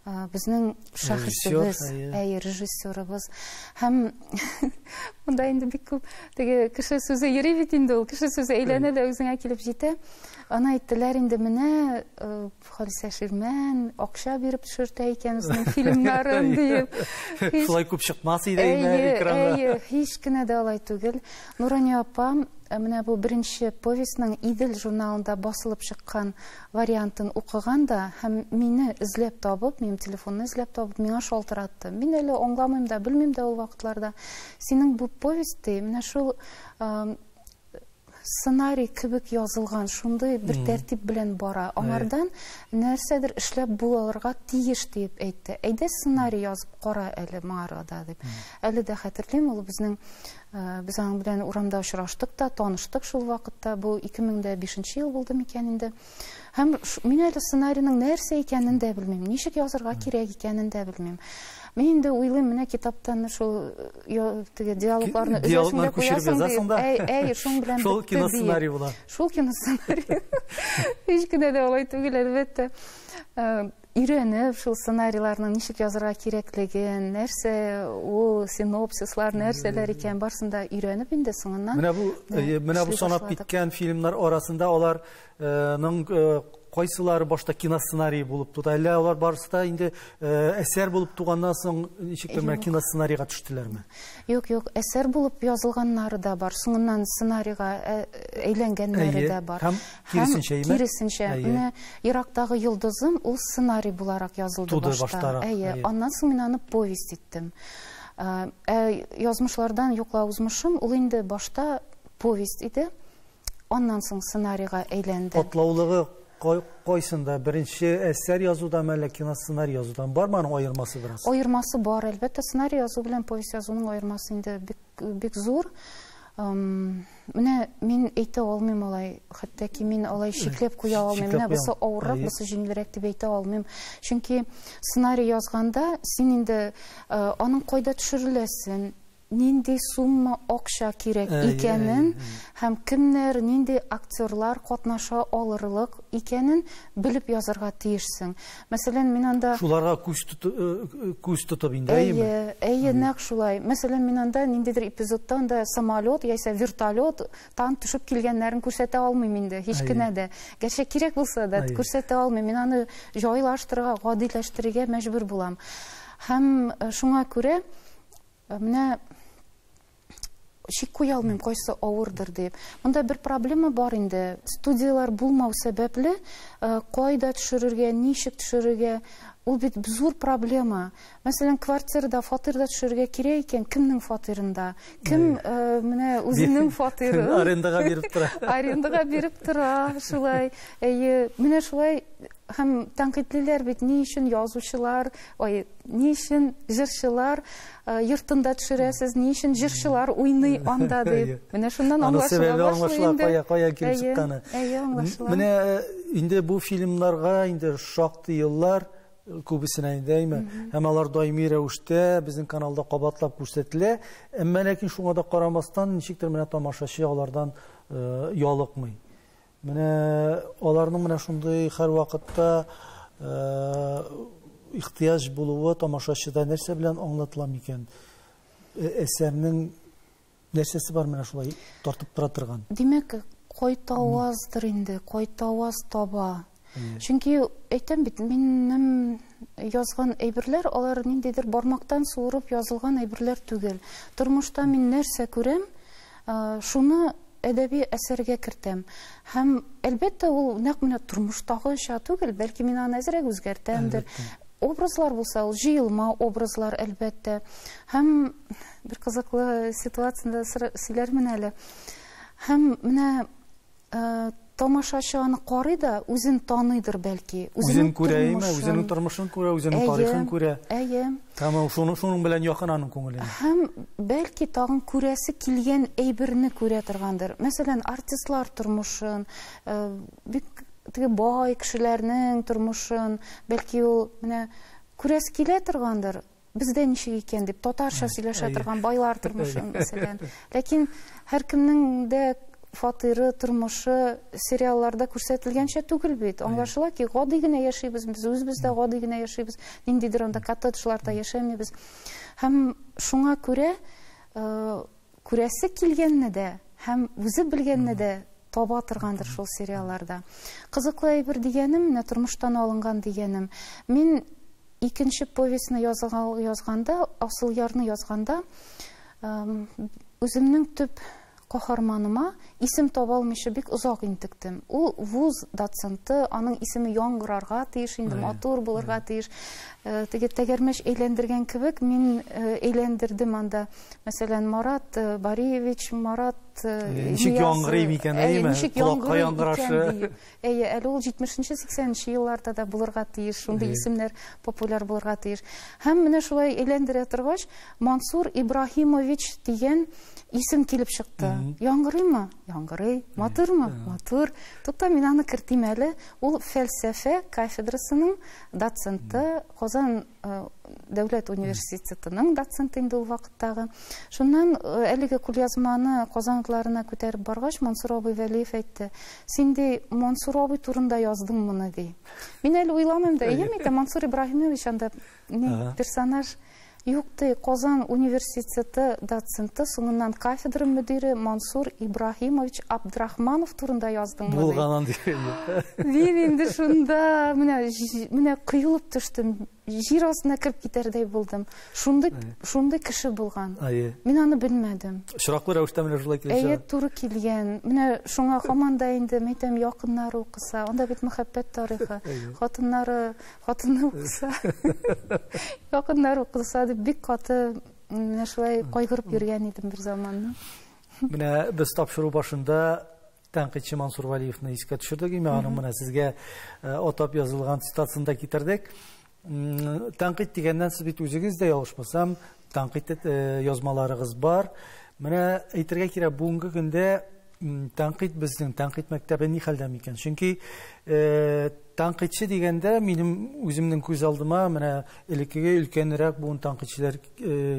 S2: безнең шәхесебез, әйе, режиссерыбыз. Һәм монда инде бик күп теге кеше сүзе йөри бит инде ул, кеше сүзе әйләнә дә үзеңә килеп җитә. Аны әйттеләр инде, менә Халисә Ширмән акча биреп төшертә икән үзенең фильмнарын диеп.
S1: Шулай күп чыкмас иде инде экранга.
S2: Әйе, һич кенә дә алай түгел. Нурания апа менә бу беренче повестьның Идел журналында басылып чыккан вариантын укыган да һәм мине эзләп табып, минем телефонны эзләп табып, миңа шалтыратты. Мин әле аңламыйм да, белмим дә ул вакытларда. Синең бу повесть, ди, менә шул сценарий кебек язылган, шундый бер тәртип белән бара. Аңардан нәрсәдер эшләп булырга тиеш дип әйтте. Әйдә сценарий язып кара әле моңарда дип. Әле дә хәтерлим, ул безнең без аның белән урамда очраштык та, таныштык шул вакытта. Бу 2005 ел булды микән инде. Һәм мин әле сценарийның нәрсә икәнен дә белмим, ничек язырга кирәк икәнен дә белмим. Мин инде уйлыйм, менә китаптан шул теге диалогларны
S1: өзәсең дә куясың
S2: дип. Әй, әй, шуның белән
S1: шул киносценарий була.
S2: Шул киносценарий. Һич кенә дә алай түгел, әлбәттә. Өйрәнеп, шул сценарийларның ничек язырга кирәклеген, нәрсә ул синопсислар, нәрсәләр икән, барысын да өйрәнеп инде соңыннан.
S1: Менә бу санап киткән фильмнар арасында аларның кайсылары башта киносценарий булып туды, әллә алар барысы да инде әсәр булып туганнан соң ничектер менә киносценарийга төштеләрме?
S2: Юк, юк, әсәр булып язылганнары да бар, соңыннан сценарийга әйләнгәннәре дә бар.
S1: Һәм киресенчә,
S2: име? Киресенчә. Менә Ерактагы йолдызым ул сценарий буларак язылды башта. Әйе, аннан соң мин аны повесть иттем. Ә язмышлардан юкла узмышым ул инде башта повесть иде, аннан соң сценарийга әйләнде.
S1: Катлаулыгы кайсында? Беренче әсәр язудан әллә киносценарий язудан бармы аның аермасы бераз?
S2: Аермасы бар, әлбәттә. Сценарий язу белән повесть язуның аермасы инде бик, бик зур. Менә мин әйтә алмыйм алай, хәтта ки мин алай чикләп куя алмыйм. Менә бусы авыррак, бусы җиңелрәк дип әйтә алмыйм. Чөнки сценарий язганда син инде аның кайда төшереләсен, нинди сумма акча кирәк икәнен һәм кемнәр, нинди актерлар катнаша алырлык икәнен белеп язарга тиешсең. Мәсәлән, мин анда
S1: шуларга күз тотып инде, әйеме?
S2: Әйе, әйе, нәкъ шулай. Мәсәлән, мин анда ниндидер эпизодта анда самолет яисә вертолеттан төшеп килгәннәрен күрсәтә алмыйм инде, һич кенә дә. Гәрчә кирәк булса да күрсәтә алмыйм. Мин аны җайлаштырырга, гадиләштерергә мәҗбүр булам. Һәм шуңа күрә менә чик куя алмыйм, кайсы авырдыр дип. Монда бер проблема бар инде. Студияләр булмау сәбәпле, кайда төшерергә, ничек төшерергә, ул бит зур проблема. Мәсәлән, квартирада, фатирда төшерергә кирәк икән, кемнең фатирында? Кем менә үзенең фатирын
S1: арендага биреп тора.
S2: Арендага биреп тора, шулай. Әйе, менә шулай һәм тәнкыйтьлиләр бит, ни өчен язучылар, ой, ни өчен җырчылар йортында төшерәсез, ни өчен җырчылар уйный анда дип. Менә шуннан аңлашыла башлый инде.
S1: Кая килеп чыкканы.
S2: Әйе, аңлашыла.
S1: Менә инде бу фильмнарга инде шактый еллар күбесенә инде, әйме? Һәм алар даими рәвештә безнең каналда кабатлап күрсәтелә. Әмма ләкин шуңа да карамастан ничектер менә тамашачы алардан ялыкмый. Менә аларның менә шундый һәр вакытта ихтыяҗ булуы тамашачыда нәрсә белән аңлатыла микән? Әсәрнең нәрсәсе бар менә шулай тартып тора торган?
S2: Димәк, кайтаваздыр инде, кайтаваз таба. Чөнки әйтәм бит, минем язган әйберләр, алар ниндидер бармактан суырып язылган әйберләр түгел. Тормышта мин нәрсә күрәм, шуны әдәби әсәргә кертәм. Һәм әлбәттә ул нәкъ менә тормыштагыча түгел, бәлки мин аны әзрәк үзгәртәмдер. Образлар булса, ул җыелма образлар әлбәттә. Һәм бер кызыклы ситуацияне сөйләрмен әле. Һәм менә тамашачы аны карый да, үзен таныйдыр бәлки.
S1: Үзен күрә, үзенең тормышын күрә, үзенең тарихын күрә.
S2: Әйе.
S1: Һәм шуның белән якын аның күңеленә.
S2: Һәм бәлки тагын күрәсе килгән әйберне күрә торгандыр. Мәсәлән, артистлар тормышын бик теге бай кешеләрнең тормышын, бәлки ул менә күрәсе килә торгандыр, бездә ничек икән дип, татарча сөйләшә торган байлар тормышын, мәсәлән. Ләкин һәркемнең дә фатиры, тормышы сериалларда күрсәтелгәнчә түгел бит. Аңлашыла ки, гади генә яшибез, без үзебез дә гади генә яшибез, ниндидер анда коттеджларда яшәмибез. Һәм шуңа күрә күрәсе килгәнне дә һәм үзе белгәнне дә таба торгандыр шул сериалларда. Кызыклы әйбер дигәнем, менә тормыштан алынган дигәнем. Мин икенче повестьны язганда, Асылъярны язганда, үземнең төп каһарманыма исем таба алмыйча бик озак интектем. Ул вуз доценты, аның исеме яңгырарга тиеш инде, матур булырга тиеш. Теге тәгәрмәч әйләндергән кебек мин әйләндердем анда. Мәсәлән, Марат Бариевич, Марат
S1: ничек яңгырый микән, әйеме? Колакка яңгырашы.
S2: Әйе, әле ул 70-80 елларда да булырга тиеш, шундый исемнәр популяр булырга тиеш. Һәм менә шулай әйләндерә торгач, Мансур Ибраһимович дигән исем килеп чыкты. Яңгырыймы? Яңгырый. Матурмы? Матур. Тукта, мин аны кертим әле. Ул фәлсәфә кафедрасының доценты, Казан дәүләт университетының доценты инде ул вакыттагы. Шуннан әлеге кулъязманы Казан утларына күтәреп баргач, Мансур абый Вәлиев әйтте: "Син ди Мансур абый турында яздың моны", ди. Мин әле уйламыйм да, әйеме әйтә, Мансур Ибраһимович анда ни персонаж юк ди, Казан университеты доценты, соңыннан кафедра мөдире Мансур Ибраһимович Абдрахманов турында яздың ди.
S1: Булган андый.
S2: Мин инде шунда менә коелып төштем. Җир астына кереп китәрдәй булдым. Шундый, шундый кеше булган. Мин аны белмәдем.
S1: Очраклы рәвештә менә шулай килеп
S2: чыга. Әйе, туры килгән. Менә шуңа һаман да инде, мәйтәм, якыннары укыса, анда бит мәхәббәт тарихы. Хатыннары, хатыны укыса, якыннары укыса дип бик каты менә шулай кайгырып йөргән идем бер заманны.
S1: Менә без тапшыру башында тәнкыйтьче Мансур Вәлиевны искә төшердек. Инде аның менә сезгә атап язылган цитатасын да китердек. Тәнкыйть дигәннән сез бит үзегез дә ялгышмасам, тәнкыйть язмаларыгыз бар. Менә әйтергә кирәк, бүгенге көндә тәнкыйть безнең тәнкыйть мәктәбе ни хәлдә микән? Чөнки тәнкыйтьче дигәндә минем үземнең күз алдыма менә элеккеге өлкәнрәк буын тәнкыйтьчеләр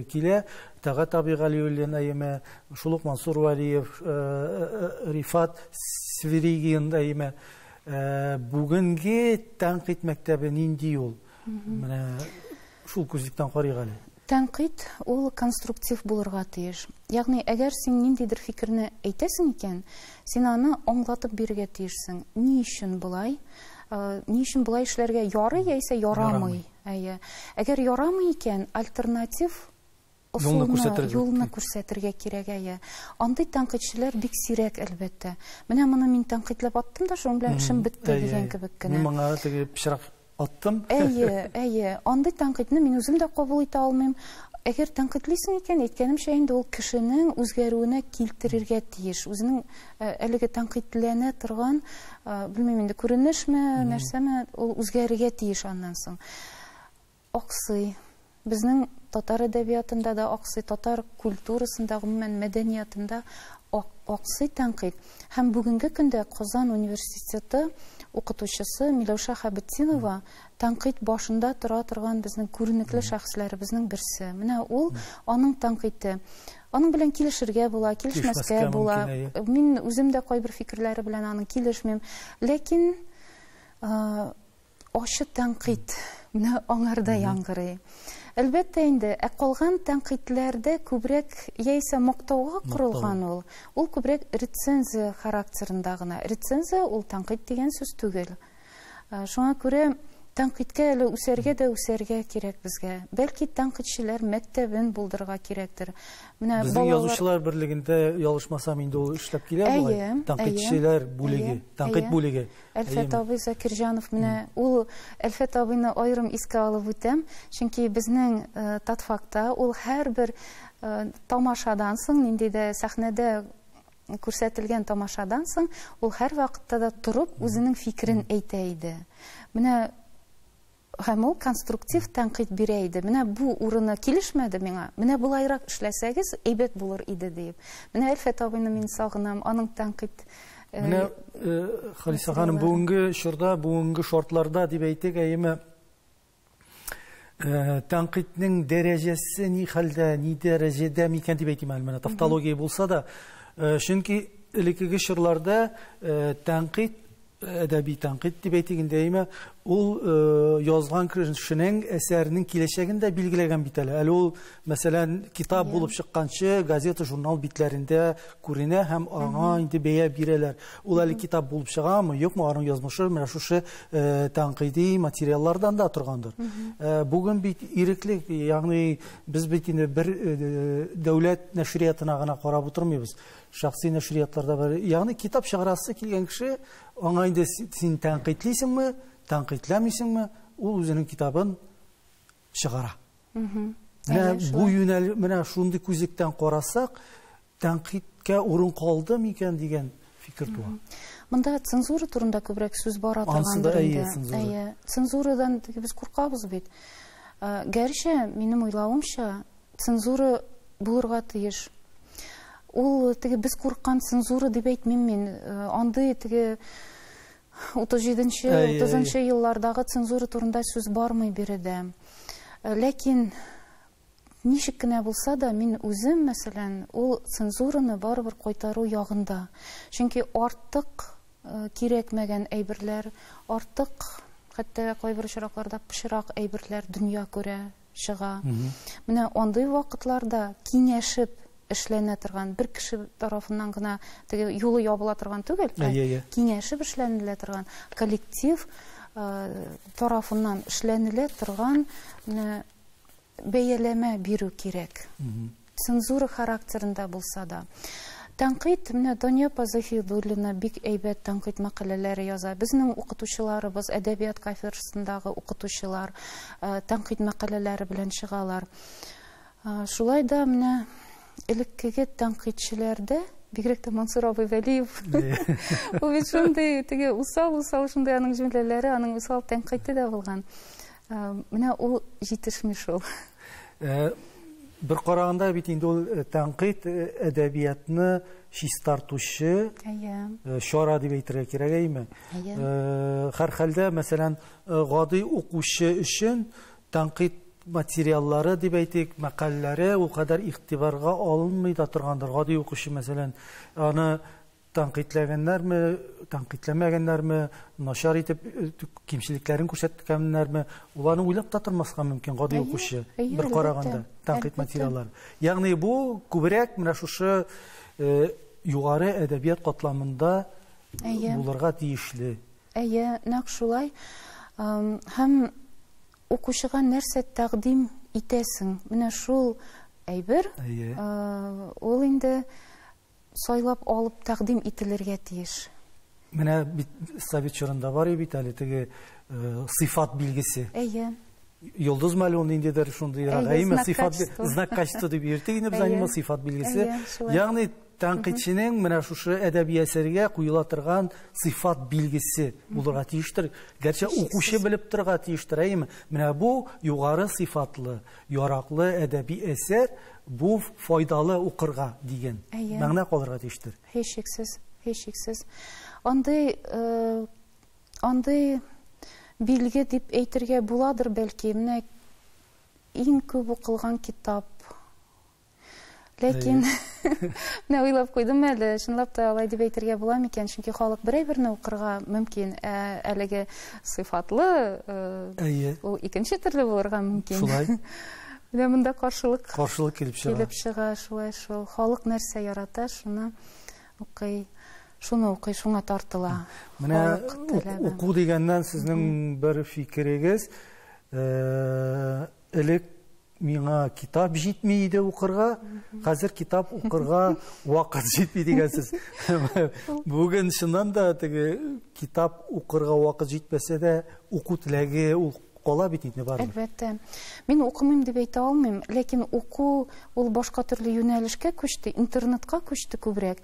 S1: килә. Тәгать абый Галиуллин әйеме, шул ук Мансур Вәлиев, Рифат Сверигин әйеме. Бүгенге тәнкыйть мәктәбе нинди ул? Менә шул күзлектән карыйк әле.
S2: Тәнкыйть ул конструктив булырга тиеш. Ягъни, әгәр син ниндидер фикерне әйтәсең икән, син аны аңлатып бирергә тиешсең. Ни өчен болай? Ни өчен болай эшләргә ярый яисә ярамый? Әйе. Әгәр ярамый икән, альтернатив ысулны, юлны күрсәтергә кирәк, әйе. Андый тәнкыйтьчеләр бик сирәк, әлбәттә. Менә моны мин тәнкыйтьләп аттым да, шуның белән эшем бетте дигән кебек кенә.
S1: Мин моңа теге пычрак аттым.
S2: Әйе, әйе. Андый тәнкыйтьне мин үзем дә кабул итә алмыйм. Әгәр тәнкыйтьлисең икән, әйткәнемчә инде ул кешенең үзгәрүенә килтерергә тиеш. Үзенең әлеге тәнкыйтьләнә торган, белмим инде, күренешме, нәрсәме, ул үзгәрергә тиеш аннан соң. Аксый. Безнең татар әдәбиятында да аксый, татар культурасында, гомумән мәдәниятында аксый тәнкыйть. Һәм бүгенге көндә Казан университеты укытучысы Миләүшә Хәбетдинова тәнкыйть башында тора торган безнең күренекле шәхесләребезнең берсе. Менә ул, аның тәнкыйте. Аның белән килешергә була, килешмәскә була. Мин үзем дә кайбер фикерләре белән аның килешмим. Ләкин ачы тәнкыйть менә аңарда яңгырый. Әлбәттә инде, ә калган тәнкыйтьләрдә күбрәк яисә мактауга корылган ул, ул күбрәк рецензия характерында гына. Рецензия ул тәнкыйть дигән сүз түгел. Шуңа күрә тәнкыйтькә әле үсәргә дә үсәргә кирәк безгә. Бәлки тәнкыйтьчеләр мәктәбен булдырырга кирәктер.
S1: Менә безнең язучылар берлегендә ялгышмасам инде ул эшләп килә бугай. Тәнкыйтьчеләр бүлеге, тәнкыйть бүлеге.
S2: Әлфәт абый Закирҗанов, менә ул Әлфәт абыйны аерым искә алып үтәм, чөнки безнең татфакта ул һәрбер тамашадан соң, нинди дә сәхнәдә күрсәтелгән тамашадан соң, ул һәр вакытта да торып үзенең фикерен әйтә иде. Менә һәм ул конструктив тәнкыйть бирә иде. Менә бу урыны килешмәде миңа. Менә болайрак эшләсәгез, әйбәт булыр иде диеп. Менә Әлфәт абыйны мин сагынам, аның тәнкыйть
S1: Менә, Халиса ханым, бүгенге чорда, бүгенге шартларда дип әйтик, әйеме, тәнкыйтьнең дәрәҗәсе ни хәлдә, ни дәрәҗәдә микән дип әйтим әле, менә тавтология булса да, чөнки элеккеге чорларда тәнкыйть, әдәби тәнкыйть дип әйтик инде, әйеме, ул язган кешенең әсәренең киләчәген дә билгеләгән бит әле. Әле ул, мәсәлән, китап булып чыкканчы газета, журнал битләрендә күренә һәм аңа инде бәя бирәләр. Ул әле китап булып чыгамы, юкмы, аның язмышы менә шушы тәнкыйди материаллардан да торгандыр. Бүген бит иреклек, ягъни без бит инде бер дәүләт нәшриятына гына карап утырмыйбыз. Шәхси нәшриятларда бар. Ягъни китап чыгарасы килгән кеше аңа инде син тәнкыйтьлисеңме, тәнкыйтьләмисеңме, ул үзенең китабын чыгара. Менә бу юнәл, менә шундый күзлектән карасак, тәнкыйтькә урын калды микән дигән фикер туа.
S2: Монда цензура турында күбрәк сүз бара торгандыр инде. Әйе, цензурадан без куркабыз бит. Гәрчә, минем уйлавымча, цензура булырга тиеш. Ул теге без курккан цензура дип әйтмим мин. Андый теге 37-нче, 30-нчы еллардагы цензура турында сүз бармый биредә. Ләкин ничек кенә булса да, мин үзем, мәсәлән, ул цензураны барыбер кайтару ягында. Чөнки артык кирәкмәгән әйберләр, артык, хәтта кайбер очракларда пычрак әйберләр дөнья күрә, чыга. Менә андый вакытларда киңәшеп эшләнә торган, бер кеше тарафыннан гына теге юлы ябыла торган түгел, киңәшеп эшләнелә торган, коллектив тарафыннан эшләнелә торган бәяләмә бирү кирәк. Цензура характерында булса да. Тәнкыйть, менә Дания апа Заһидуллина бик әйбәт тәнкыйть мәкаләләре яза. Безнең укытучыларыбыз, әдәбият кафедрасындагы укытучылар тәнкыйть мәкаләләре белән чыгалар. Шулай да менә элеккеге тәнкыйтьчеләрдә, бигрәк тә Мансур абый Вәлиев, ул бит шундый теге усал-усал шундый аның җөмләләре, аның усал тәнкыйте дә булган. Менә ул җитешми шул.
S1: Бер караганда бит инде ул тәнкыйть әдәбиятны чистартучы чара дип әйтергә кирәк, әйме? Һәрхәлдә, мәсәлән, гади укучы өчен тәнкыйть материаллары дип әйтик, мәкаләләре ул кадәр игътибарга алынмый да торгандыр. Гади укучы, мәсәлән, аны тәнкыйтьләгәннәрме, тәнкыйтьләмәгәннәрме, начар итеп кимчелекләрен күрсәткәннәрме, ул аны уйлап та тормаска мөмкин гади укучы, бер караганда тәнкыйть материаллары. Ягъни бу күбрәк менә шушы югары әдәбият катламында булырга тиешле.
S2: Әйе, нәкъ шулай. Һәм укучыга нәрсә тәкъдим итәсең? Менә шул әйбер, ул инде сайлап алып тәкъдим ителергә тиеш.
S1: Менә бит совет чорында бар бит әле теге сыйфат билгесе.
S2: Әйе.
S1: Йолдыз мәле ул ниндидер шундыйрак, әйеме, сыйфат, знак качества дип йөртик инде без аны, сыйфат билгесе. Ягъни тәнкыйтьченең менә шушы әдәби әсәргә куела торган сыйфат билгесе булырга тиештер. Гәрчә укучы белеп торырга тиештер, әйеме? Менә бу югары сыйфатлы, яраклы әдәби әсәр, бу файдалы укырга дигән мәгънә калырга тиештер.
S2: Һичшиксез, һичшиксез. Андый андый билге дип әйтергә буладыр бәлки. Менә иң күп укылган китап. Ләкин менә уйлап куйдым әле, чынлап та алай дип әйтергә була микән? Чөнки халык бер әйберне укырга мөмкин, ә әлеге сыйфатлы ул икенче төрле булырга мөмкин.
S1: Шулай.
S2: Менә монда каршылык
S1: каршылык килеп чыга.
S2: Килеп чыга, шулай шул. Халык нәрсә ярата, шуны укый. Шуны укый, шуңа тартыла.
S1: Менә уку дигәннән сезнең бер фикерегез, элек миңа китап җитми иде укырга, хәзер китап укырга вакыт җитми дигәнсез. Бүген чыннан да теге китап укырга вакыт җитмәсә дә, уку теләге ул кала бит инде барыбер.
S2: Әлбәттә. Мин укымыйм дип әйтә алмыйм, ләкин уку ул башка төрле юнәлешкә күчте, интернетка күчте күбрәк.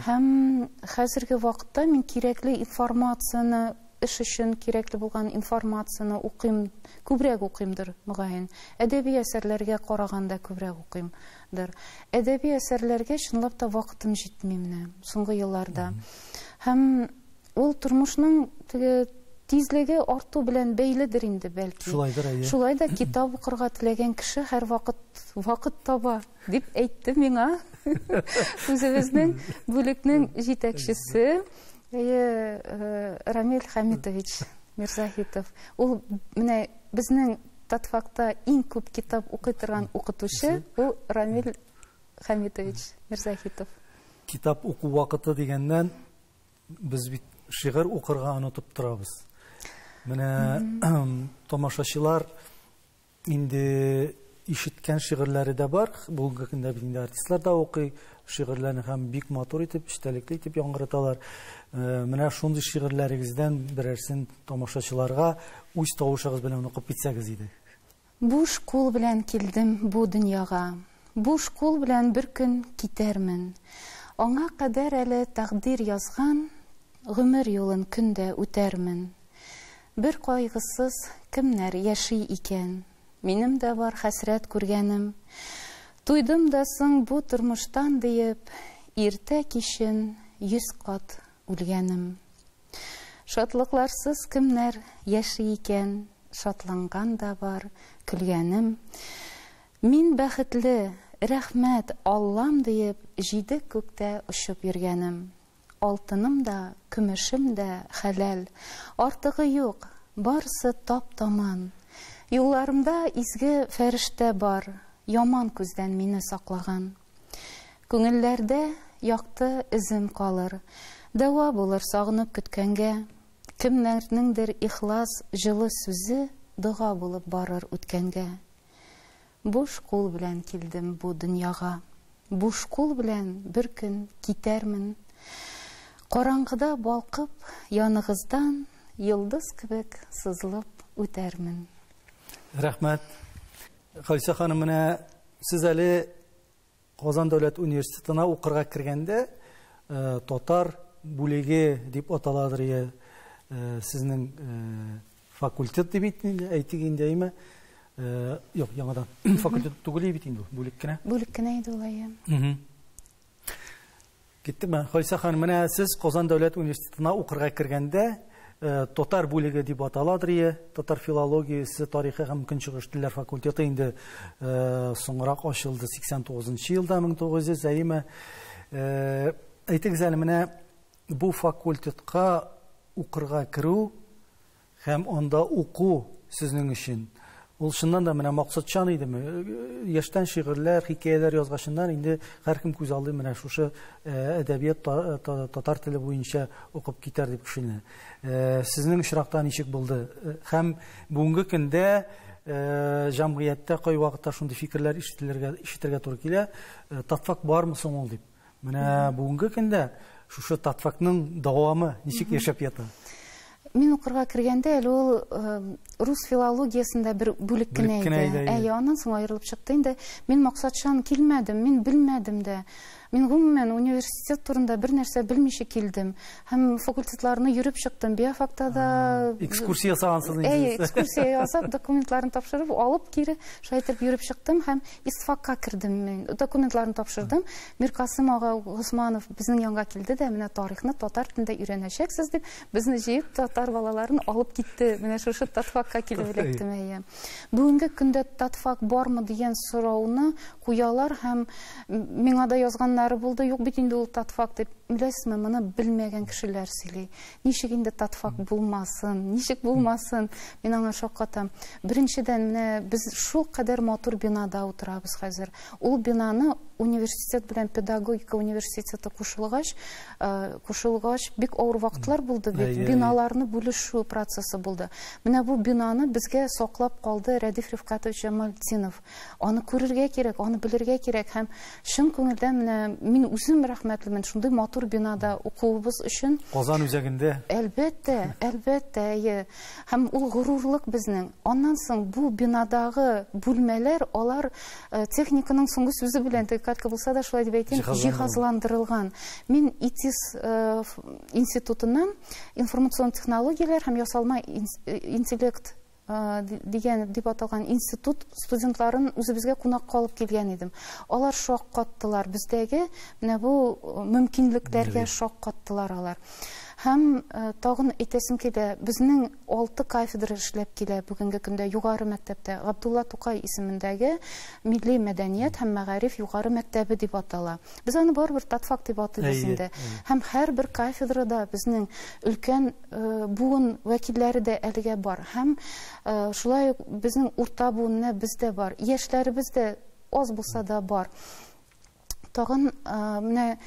S2: Һәм хәзерге вакытта мин кирәкле информацияне эш өчен кирәкле булган информацияне укыйм, күбрәк укыймдыр, мөгаен. Әдәби әсәрләргә караганда күбрәк укыймдыр. Әдәби әсәрләргә чынлап та вакытым җитми менә соңгы елларда. Һәм ул тормышның теге тизлеге арту белән бәйледер инде, бәлки.
S1: Шулайдыр, әйе.
S2: Шулай да китап укырга теләгән кеше һәрвакыт вакыт таба, дип әйтте миңа үзебезнең бүлекнең җитәкчесе, әйе, Рамил Хәмитович Мирзаһитов. Ул менә безнең татфакта иң күп китап укый торган укытучы, ул Рамил Хәмитович Мирзаһитов.
S1: Китап уку вакыты дигәннән, без бит шигырь укырга онытып торабыз. Менә тамашачылар инде ишеткән шигырьләре дә бар. Бүгенге көндә бит инде артистлар да укый шигырьләрне һәм бик матур итеп, эчтәлекле итеп яңгыраталар. Менә шундый шигырьләрегездән берәрсен тамашачыларга үз тавышыгыз белән укып китсәгез иде.
S2: Буш кул белән килдем бу дөньяга. Буш кул белән бер көн китәрмен. Аңа кадәр әле тәкъдир язган гомер юлын көндә үтәрмен. Бер кайгысыз кемнәр яши икән? Минем дә бар хәсрәт күргәнем. Туйдым да соң бу тормыштан диеп, иртә кичен 100 кат үлгәнем. Шатлыкларсыз кемнәр яши икән? Шатланган да бар, көлгәнем. Мин бәхетле, рәхмәт, Аллам диеп, җиде күктә очып йөргәнем. Алтыным да, көмешем дә хәләл, артыгы юк, барысы тап-таман. Юлларымда изге фәрештә бар, яман күздән мине саклаган. Күңелләрдә якты эзем калыр, дәва булыр сагынып көткәнгә. Кемнәрнеңдер ихлас җылы сүзе дога булып барыр үткәнгә. Буш кул белән килдем бу дөньяга. Буш кул белән бер көн китәрмен. Караңгыда балкып, яныгыздан йолдыз кебек сызылып үтәрмен.
S1: Рәхмәт. Халисә ханым, менә сез әле Казан дәүләт университетына укырга кергәндә, татар бүлеге дип аталадыр я, сезнең факультет дип әйтик инде, әйме? Юк, яңадан факультет түгел бит инде, бүлек кенә.
S2: Бүлек кенә иде ул, әйе.
S1: Киттеме? Халисә ханым, менә сез Казан дәүләт университетына укырга кергәндә, татар бүлеге дип аталадыр я, татар филологиясе, тарихы һәм көнчыгыш телләр факультеты инде соңрак ачылды 89 елда, 1900, әйеме? Әйтегез әле, менә бу факультетка укырга керү һәм анда уку сезнең өчен ул чыннан да менә максатчан идеме? Яшьтән шигырьләр, хикәяләр язгачыннан инде һәркем күз алды менә шушы әдәбият татар теле буенча укып китәр дип кешене. Сезнең очракта ничек булды? Һәм бүгенге көндә җәмгыятьтә кайвакытта шундый фикерләр ишетергә туры килә, татфак бармы соң ул дип. Менә бүгенге көндә шушы татфакның дәвамы ничек яшәп ята?
S2: Мин укырга кергәндә әле ул рус филологиясендә бер бүлек кенә иде. Әйе, аннан соң аерылып чыкты инде. Мин максатчан килмәдем, мин белмәдем дә. Мин гомумән университет турында бер нәрсә белмичә килдем. Һәм факультетларны йөреп чыктым. Биофакта да
S1: экскурсия ясагансыз инде.
S2: Әйе, экскурсия ясап, документларын тапшырып, алып кире шулай итеп йөреп чыктым һәм истфакка кердем мин. Документларын тапшырдым. Миркасым ага Госманов безнең янга килде дә, менә тарихны татар телендә өйрәнәчәксез дип, безне җыеп татар балаларын алып китте. Менә шушы татфакка килеп эләктем, әйе. Бүгенге көндә татфак бармы дигән сорауны куялар һәм миңа да язганнары булды. Юк бит инде ул татфак дип. Беләсезме, моны белмәгән кешеләр сөйли. Ничек инде татфак булмасын, ничек булмасын? Мин аңа шаккатам. Беренчедән, менә без шул кадәр матур бинада утырабыз хәзер. Ул бинаны университет белән педагогика университеты кушылгач бик авыр вакытлар булды бит. Биналарны бүлешү процессы булды. Менә бу бинаны безгә саклап калды Рәдиф Рифкатович Җамалтдинов. Аны күрергә кирәк, аны белергә кирәк һәм чын күңелдән менә мин үзем рәхмәтлемен шундый матур бинада укуыбыз өчен.
S1: Казан үзәгендә.
S2: Әлбәттә, әлбәттә, әйе. Һәм ул горурлык безнең. Аннан соң бу бинадагы бүлмәләр, алар техниканың соңгы сүзе белән, кратко булса да шулай дип әйтим, җиһазландырылган. Мин ИТИС институтыннан информацион технологияләр һәм ясалма интеллект дигән дип аталган институт студентларын үзебезгә кунакка алып килгән идем. Алар шаккаттылар. Бездәге менә бу мөмкинлекләргә шаккаттылар алар. Һәм тагын әйтәсем килә, безнең 6 кафедра эшләп килә бүгенге көндә югары мәктәптә. Габдулла Тукай исемендәге Милли мәдәният һәм мәгариф югары мәктәбе дип атала. Без аны барыбер татфак дип атыйбыз инде. Һәм һәрбер кафедрада безнең өлкән буын вәкилләре дә әлегә бар. Һәм шулай ук безнең урта буынны без дә бар. Яшьләребез дә аз булса да бар. Тагын менә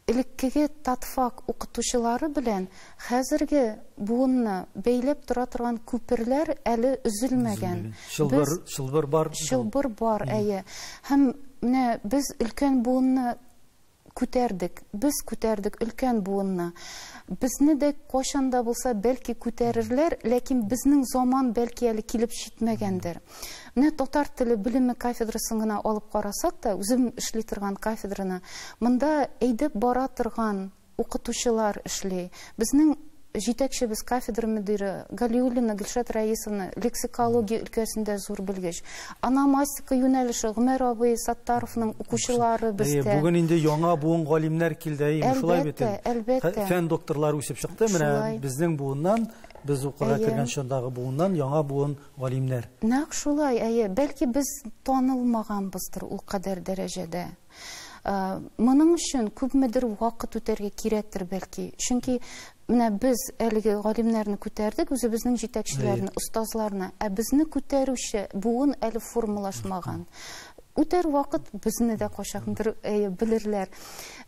S2: элеккеге татфак укытучылары белән хәзерге буынны бәйләп тора торган күперләр әле өзелмәгән.
S1: Чылбыр бар.
S2: Чылбыр бар, әйе. Һәм менә без өлкән буынны күтәрдек. Без күтәрдек өлкән буынны. Безне дә кайчан да булса бәлки күтәрерләр, ләкин безнең заман бәлки әле килеп җитмәгәндер. Менә татар теле белеме кафедрасын гына алып карасак та, үзем эшли торган кафедраны, монда әйдәп бара торган укытучылар эшли. Безнең җитәкчебез кафедра мөдире Галиуллина Гөлшат Раисовна лексикология өлкәсендә зур белгеч. Ономастика юнәлеше Гомәр абый Саттаровның укучылары бездә.
S1: Бүген инде яңа буын галимнәр килде, әйе, шулай бит.
S2: Әлбәттә.
S1: Фән докторлары үсеп чыкты. Менә безнең буыннан, без укырга кергән чордагы буыннан яңа буын галимнәр.
S2: Нәкъ шулай, әйе. Бәлки без танылмаганбыздыр ул кадәр дәрәҗәдә. Моның өчен күпмедер вакыт үтәргә кирәктер бәлки. Чөнки менә без әлеге галимнәрне күтәрдек, үзебезнең җитәкчеләрне, остазларны, ә безне күтәрүче буын әле формалашмаган. Үтәр вакыт безне дә кайчандыр белерләр.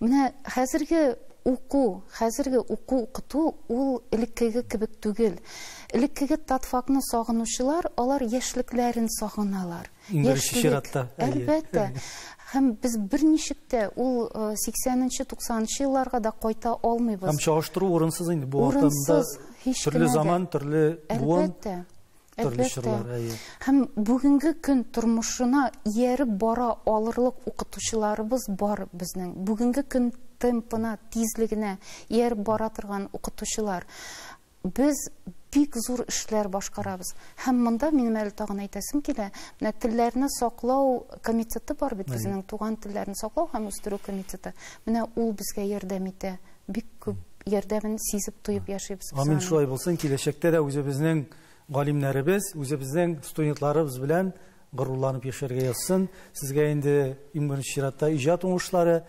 S2: Менә хәзерге уку, хәзерге уку укыту ул элеккеге кебек түгел. Элеккеге татфакны сагынучылар, алар яшьлекләрен сагыналар.
S1: Иң беренче чиратта.
S2: Әлбәттә. Һәм без берничек тә ул 80-90 елларга да кайта алмыйбыз.
S1: Һәм чагыштыру урынсыз инде бу вакытта. Төрле заман, төрле буын, төрле чорлар.
S2: Һәм бүгенге көн тормышына ияреп бара алырлык укытучыларыбыз бар безнең. Бүгенге көн темпына, тизлегенә ияреп бара торган укытучылар. Без бик зур эшләр башкарабыз. Һәм монда минем әле тагын әйтәсем килә, менә телләрне саклау комитеты бар бит безнең, туган телләрне саклау һәм үстерү комитеты. Менә ул безгә ярдәм итә. Бик күп ярдәмен сизеп, тоеп яшибез.
S1: Амин, шулай булсын. Киләчәктә дә үзебезнең галимнәребез, үзебезнең студентларыбыз белән горурланып яшәргә язсын. Сезгә инде иң беренче чиратта иҗат уңышлары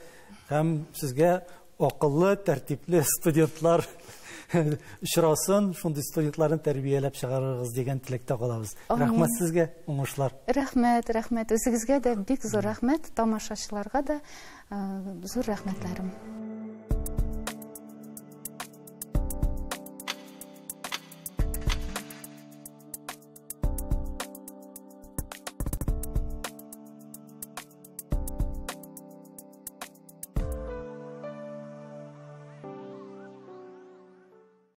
S1: һәм сезгә акыллы, тәртипле студентлар очрасын, шундый студентларны тәрбияләп чыгарыгыз дигән теләктә калабыз. Рәхмәт сезгә, уңышлар.
S2: Рәхмәт, рәхмәт. Үзегезгә дә бик зур рәхмәт, тамашачыларга да зур рәхмәтләрем.